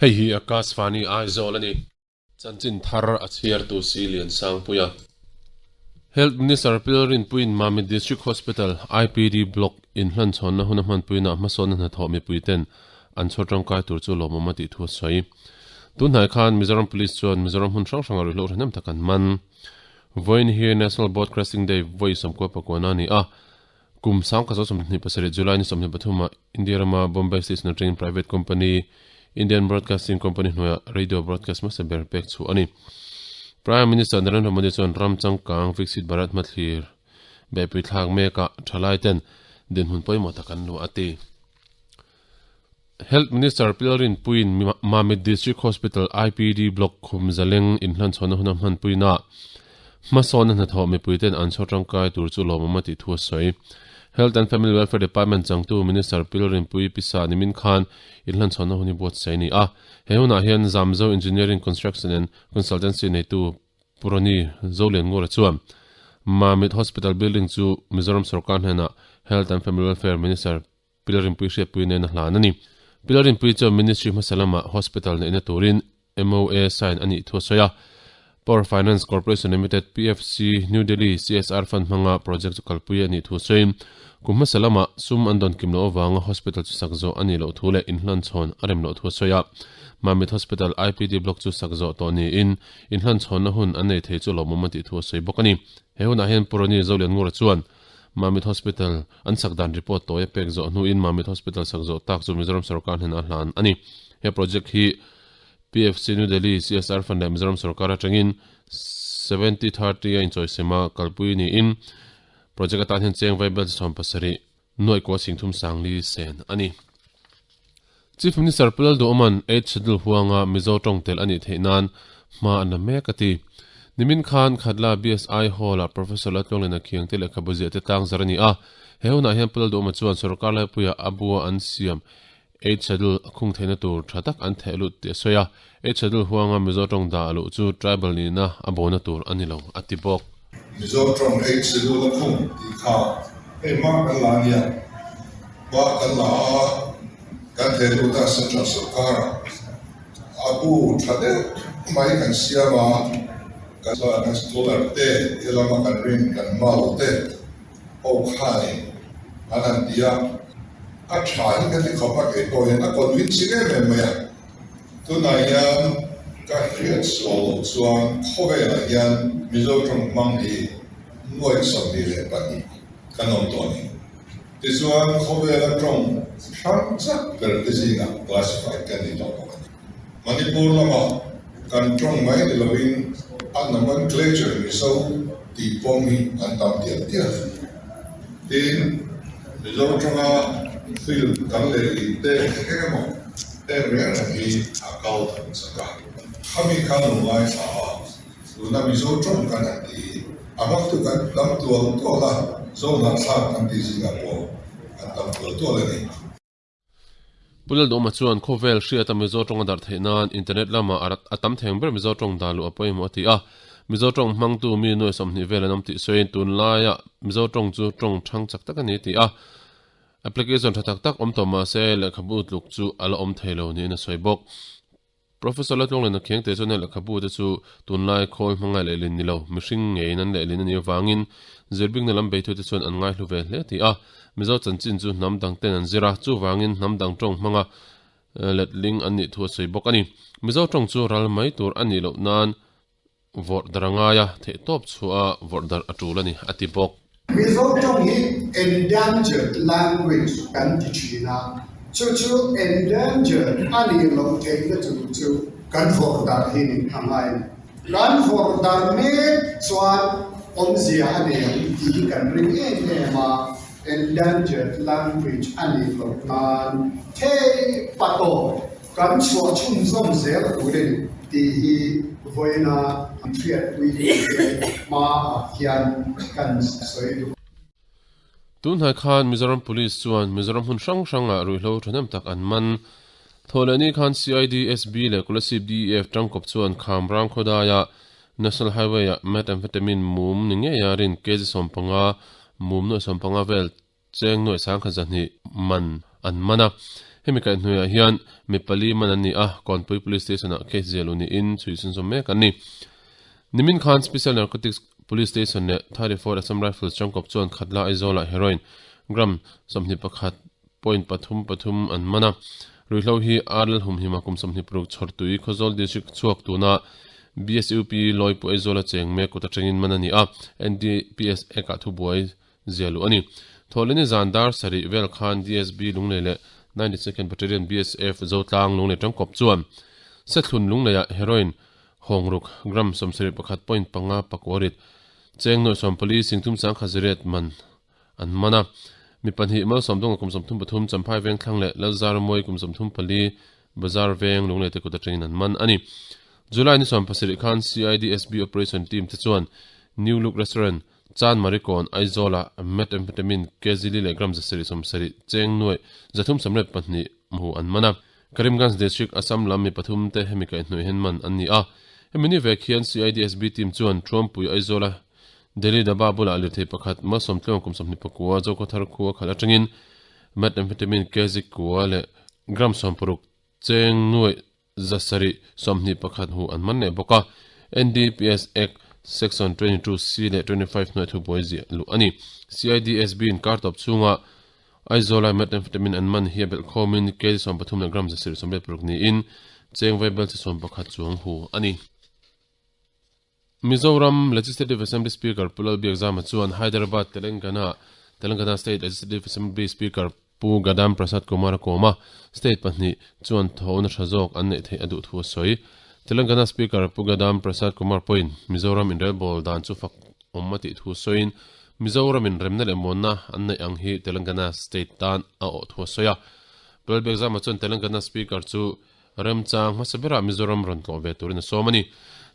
Hei hi Akashvani Aizawl a ni. Chanchin thar a chhiartu si Liansangpuia. Health Minister Pil Rinpuiin Mamit District Hospital IPD Block inhlanchhawnna hun a hmanpuinaah hmasawnna hnathawh mipuiten an chhawr tangkai tur chu lawmawm a tih thu a sawi. Tunhnai khan Mizoram Police chuan Mizoram hmun hrang hranga ruihhlo thahnem tak an man. Vawiin hi National Boat Crashing Day vawi 94 a ni a, kum 1927 July ni 23 ah India rama Bombay Station atangin private company Indian Broadcasting Company hnuaiah radio broadcast hmasa ber pek chhuah a ni. Prime Minister Narendra Modi chuan ram changkang Viksit Bharat hmathlir beihpui thlak mekah thalaiten dinhmun pawimawh tak an luah a ti. Health Minister Pil Rinpuiin Mamit District Hospital IPD Block khum zaleng inhlanchhawnna huna hmanpuinaah hmasawnna hnathawh mipuiten an chhawr tangkai tur chu lawmawm a tih thu a sawi. Health and Family Welfare Department changtu Minister Pil Rinpui Pisa nimin khan inhlanchhawnna hun hi buatsaih a ni a. He hunah hian Zamzo Engineering Construction and Consultancy neitu Purani Zolianngura chuan Mamit Hospital Building chu Mizoram sorkar hnenah Health and Family Welfare Minister Pilar Rinpui hriatpui nen a hlan a ni. Pilar Rinpui chuan Ministry hmasa lamah Hospital neihna turin MOA sign a nih thu a sawi a. Power Finance Corporation Limited, PFC, New Delhi CSR Fund hmanga project chu kalpui a nih thu sawiin, kum hmasa lamah sum an dawn kim loh avanga hospital chu sak zawh a nih loh thu leh inhlanchhawn a rem loh thu a sawi a. Mamit Hospital IPD Block chu sak zawh tawh niin inhlanchhawnna hun an nei thei chu lawmawm a tih thu a sawi bawk a ni. He hunah hian Pu Ronnie Zolianngura chuan Mamit Hospital an sak dan report tawi a pek zawh hnuin Mamit Hospital sak zawh tak chu Mizoram sorkar hnenah a hlan a ni. He project hi PFC New Delhi CSR Fund leh Mizoram sorkar atangin 70-30 a inchawisem a kalpui niin project atan hian cheng vaibel chi 70 nuaih kua singthum sangli sen a ni. Chief Minister Pu Lalduhawma'n Eighth Schedule huanga Mizo tawng tel a nih theih nan hma an la mek a ti. Nimin khan Khatla BSI Hall-ah Professor Laltluanglena Khiangte lehkhabu ziah te tlang zar a ni a. He hunah hian Pu Lalduhawma chuan sorkar laipuia a bua an siam Eighth Schedule a khung theihna tur tha tak an theh lut tih a sawi a. Eighth Schedule huanga Mizo tawng dah a luh chu tribal nihna a bona tur a ni lo a ti bawk. Mizo tawng Eighth Schedule a khung tih kha hei hma kan la a nia. Hma kan la a, kan theh lut a Central sorkar a bu tha deuh mai kan siam a, kan scholar te helama kan rin kan mau te ho khanin an han ti a, a tha hi ka ti khawp a kei pawh hian a convincing em em mai a, tunah hian ka hriat sual loh chuan khawvelah hian Mizo tawng hmang hi nuaih 22 kan awm tawh a ni. Tichuan khawvela tawng hrang chak ber te zingah classified kan ni tawh bawk a ni. Manipur lamah kan tawng mai ni loin a nomenclature Mizo tih pawm hi an tam tial tial. Tin, Mizo tawnga film kan lehlin te eng eng emaw heng reng reng hi a kal thang chak a. Khami kha lo ngaithla a, tuna Mizo tawng kan han ti hi a hmangtu kan tam tual tual a, Zohnahthlak kan tih zingah pawh an tam tual tual a ni. Pu Lalduhma chuan khawvel hriata Mizo tawng a darh theih nan internet lamah a tam theng ber Mizo tawng dah luh a pawimawh a ti a. Mizo tawng hmangtu mi nuai 20 vel an awm tih sawiin tunlaiah Mizo tawng chu tawng thang chak tak a ni a ti a. Application tha tak tak awm tawh mah se lehkhabu tluk chu a la awm thei lo niin a sawi bawk. Professor Laltluanglena Khiangte chuan hei lehkhabu te chu tunlai khawl hmangaih lehlin ni lo, mihring ngeiin an lehlin a nih avangin zirbikna lam beithute chuan an ngaihlu ve hle tih a. Mizo chanchin chu hnam dang ten an zir a, chuvangin hnam dang tawng hmanga letling an nih thu a sawi bawk a ni. Mizo tawng chu ral mai tur a nih loh nan Vawrh dar a ngai a, theihtawp chhuah a vawrh dar a tul a ni, a ti bawk. Mizo tawng hi endangered language kan ti thin a, chu chu endangered a nih loh theihna tur chu kan vawrh dar hi a ngai a ni. Kan vawrh dar mek chuan awmzia a nei ang tih hi kan ring em em a, endangered language a nih loh nan theihpatawp Kan chhuah chhunzawm zel tur a ni tih hi vawiina an hriatpui te hmaah hian kan sawi duh. Tunhnai khan Mizoram Police chuan Mizoram hmun hrang hrangah ruihhlo thahnem tak an man. Thawhlehni khan CID, SB leh Kolasib DEF tangkawp chuan Khamrang khawdaia National Highway-ah Methamphetamine mum ni ngeia rin kg 15 mum nuaih 15 vel Cheng nuaih 10,200 man an man a. Hemi kaihhnuaiah hian mi pali man an ni a, Kawnpui Police Station-ah case ziah luh niin chhui chhunzawm mek an ni. Nimin khan Special Narcotics Police Station leh 34 Assam Rifles changkawp chuan Khatla Aizawlah heroin gram 21 point pathum pathum an man a. Ruihhlo hi Arlal humhima kum 26 chhawrtui Khawzawl District chhuak tuna BSUP Lawipu Aizawla cheng mek kut atangin man a ni a, NDPS Act-ah thubuai zia luh a ni. Thawhleni zan dar sarih vel khan DSB Lunglei leh 92nd Battalion BSF Zotlang Lunglei tangkawp chuan Sethlun Lungleiah heroin hawngruk gram 71.5 pakuarit cheng nuaih sawmpali singthum sangkhat ziriat man an man a. Mi pahnih Malsawmdawnga kum 33 Champhai Vengthlang leh Lalzaramawi kum 34 Bazar Veng Lunglei te kut atangin an man a ni. July ni 17 khan CIDSB Operation Team te chuan New Look Restaurant Chan Marikawn, Aizawlah Methamphetamine kg li leh gram 770 cheng nuaih 332 hmu an man a. Karimganj District, Assam lam mi pathum te hemi kaihhnawih hian man an ni a. Hemi ni vek hian CIDSB team chuan Thuampui Aizawla Delhi Dhaba bulah lirthei pakhat Malsawmtluang kum 24 Zokhawthar khua khalh atangin Methamphetamine kg kua leh gram 60 cheng nuaih 721 hu an man leh bawk a, NDPS Act Section 22 C leh 25 hnuai thubuai ziah luh a ni. CIDSB in kar tawp chhunga Aizawl-a methamphetamine an man hi a belh khawmin kg 13 leh gram 726 niin cheng vaibel chi 11 chuang hu a ni. Mizoram Legislative Assembly Speaker Pu Lalbiakzama chuan Hyderabad Telangana Telangana State Legislative Assembly Speaker Pu Gadam Prasad Kumar a kawm a, state pahnih chuan thawhna tha zawk an neih theih a duh thu a sawi. Telangana Speaker Pu Gadam Prasad Kumar pawhin Mizoram inrelbawl dan chu fak awm a tih thu sawiin Mizoram inremna leh muanna an neih ang hi Telangana state tan a awh thu a sawi a. Pu Lalbiakzama chuan Telangana Speaker chu Remchang hmasa berah Mizoram rawn tlawh ve turin a sawm a ni.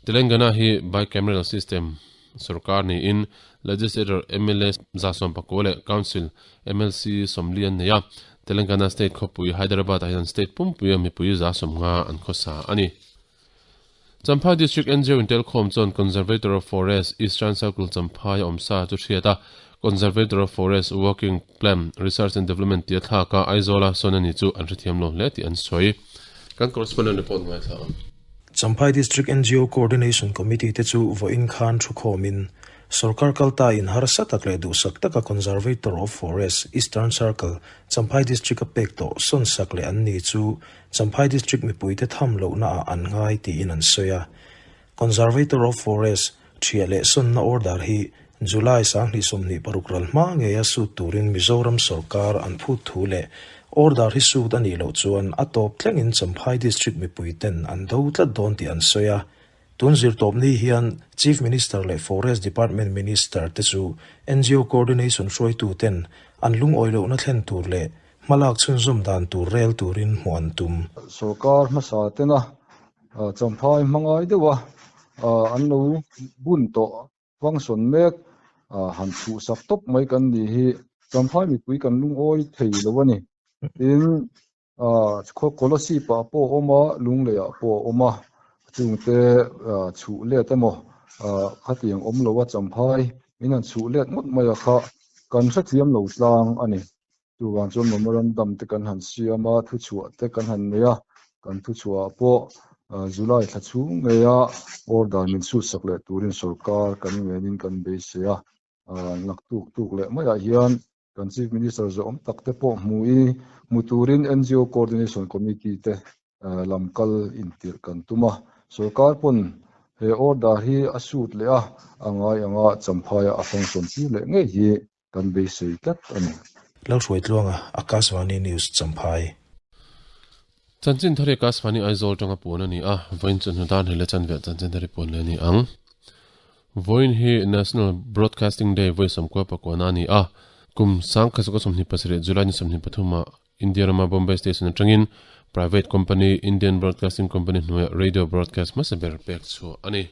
Telangana hi bicameral system sorkar niin Legislator mla 119 leh Council mlc 40 an nei a. Telangana state khawpui Hyderabad-ah hian state pumpuia mipui 150 an khawsa a ni. Champhai District NGO intelkhawm chuan Conservator of Forest, Eastern Circle Champhai a awmsa chu hriat a, Conservator of Forest Working Plan, Research and Development tih a thlak a, Aizawla sawn a ni chu an hrethiam lo hle tih an sawi. Kan correspondent report ngaithla ang. Champhai District NGO Coordination Committee te chu vawiin khan thukhawmin sorkar kalta in harsa tak leh duhsak taka Conservator of Forest, Eastern Circle, Champhai District a pek tawh sawnsak leh an ni chu Champhai District mipuite tham lohna ah an ngai tiin an sawi a. Conservator of Forest ṭhiah leh sawnna order hi July 2026 ral hma ngeia sut turin Mizoram sorkar an phut thu leh order hi sut a nih loh chuan a tawp thlengin Champhai District mipuiten an do tlat dawn tih an sawi a. Tun zirtawpni hian Chief Minister leh Forest Department Minister te chu NGO Coordination hruaituten an lungawi lohna thlen tur leh hmalak chhunzawm dan tur rel turin hmuh an tum. Sorkar hmasa tena Champhai hmangai deuha an lo bun tawh function mek han chhuhsak tawp mai kan ni hi Champhai mipui kan lungawi thei lo a ni. Tin, Kolasib ah pawh a awm a, Lunglei ah pawh a awm a, chungte chhuh let emaw khatiang awm lo a Champhai min han chhuh let ngawt mai a kha kan hrethiam lo tlang a ni. Chuvang chuan memorandum te kan han siam a, thuchhuah te kan han nei a, kan thuchhuah ah pawh July thla chhung ngeia order min sutsak leh turin sorkar kan ngenin kan beisei a, naktuk tuk leh maiah hian kan Chief Minister zawhawm tak te pawh hmu i hmu turin NGO Coordination Committee te lam kal intirh kan tum a, sorkar pawn he order hi a sut leh a, a ngai anga Champhaia a function tir leh ngei hi Kan beisei tlat a ni. Lalhruaitluanga, Akashvani News, Champhai. Chanchin thar hi Akashvani Aizawl tanga puan a ni a, vawiin chu hnudan hle leh chanve chanchin thar hi puan leh a ni ang. Vawiin hi National Broadcasting Day vawi sawmkua pakuana a ni a, kum 1927 July ni 23 ah India rama Bombay Station atangin private company Indian Broadcasting Company hnuaiah radio broadcast hmasa ber pek chhuah a ni.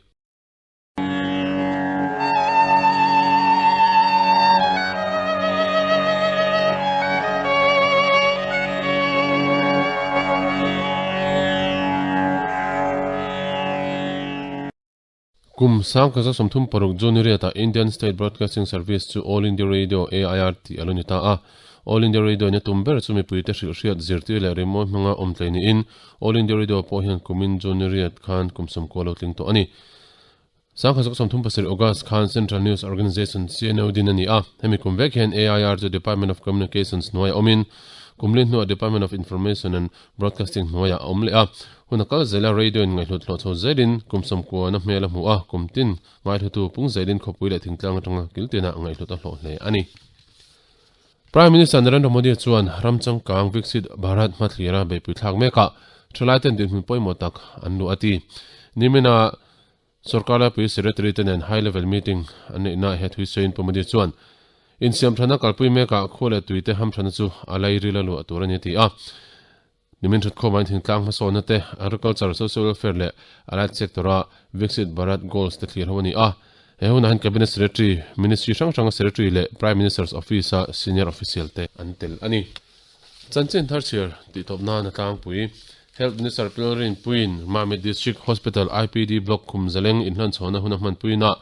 Kum 1936 June riatah Indian State Broadcasting Service chu All India Radio, AIR, tih a lo ni ta a. All India Radio in a tum ber chu mipuite hrilh hriat zirtir leh rimawi hmanga awm tlei niin All India Radio pawh hian kumin June riat khan kum sawmkua lo tling tawh a ni. 1937 August khan Central News Organisation, CNO, din a ni a. Hemi kum vek hian AIR chu Department of Communications hnuaiah awmin kum li hnuah Department of Information and Broadcasting hnuaiah a awm leh a. Hun a kal zela radio in ngaihhlut hlawh chho zelin kum sawmkuana hmel a hmu a, kum tin ngaihhlutu pung zelin khawpui leh thingtlang atanga kiltinah ngaihhlut a hlawh hle a ni. Prime Minister Narendra Modi chuan ram changkang Viksit Bharat hmathlira beihpui thlak mekah thalaiten dinhmun pawimawh tak an luh a ti. Nimina Sorkar laipui Secretary te nen High Level Meeting an neihnaah he thuisawiin Pu Modi chuan insiamthana kalpui mekah khua leh tuite hamthana chu a lairil a luah tur a ni a ti a. Nimin thatkhawmain thingtlang hmasawnna te, Agriculture, Social Welfare leh Allied Sector-a Viksit Bharat Goals te thlir ho a ni a. He hunah hian Cabinet Secretary, Ministry hrang hranga Secretary leh Prime Minister's Office-a Senior Official te an tel a ni. Chanchin thar chhiar tih tawp nan a tlangpui. Health Minister Pilrin Puiin Mamit District Hospital IPD Block khum zaleng inhlanchhawnna hun a hmanpuinaah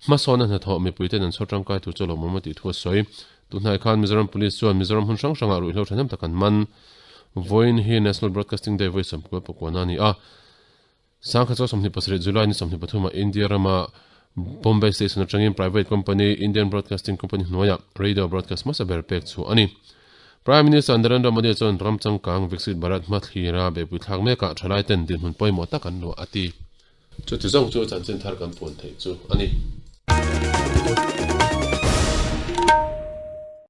hmasawnna hnathawh mipuiten an chhawr tangkai tur chu lawmawm a tih thu a sawi. Tunhnai khan Mizoram Police chuan Mizoram hmun hrang hrangah ruihhlo thahnem tak an man. Vawiin hi National Broadcasting Day vawi sawmkua pakuana a ni a. Sangkhat chaw 27 July ni 23 ah India rama Bombay Station atangin private company Indian Broadcasting Company hnuaiah radio broadcast hmasa ber pek chhuah a ni. Prime Minister Narendra Modi chuan ram changkang Viksit Bharat hmathlira beihpui thlak mekah thalai ten dinhmun pawimawh tak an luah a ti. Chuti zawng chu chanchin thar kan puan theih chu a ni.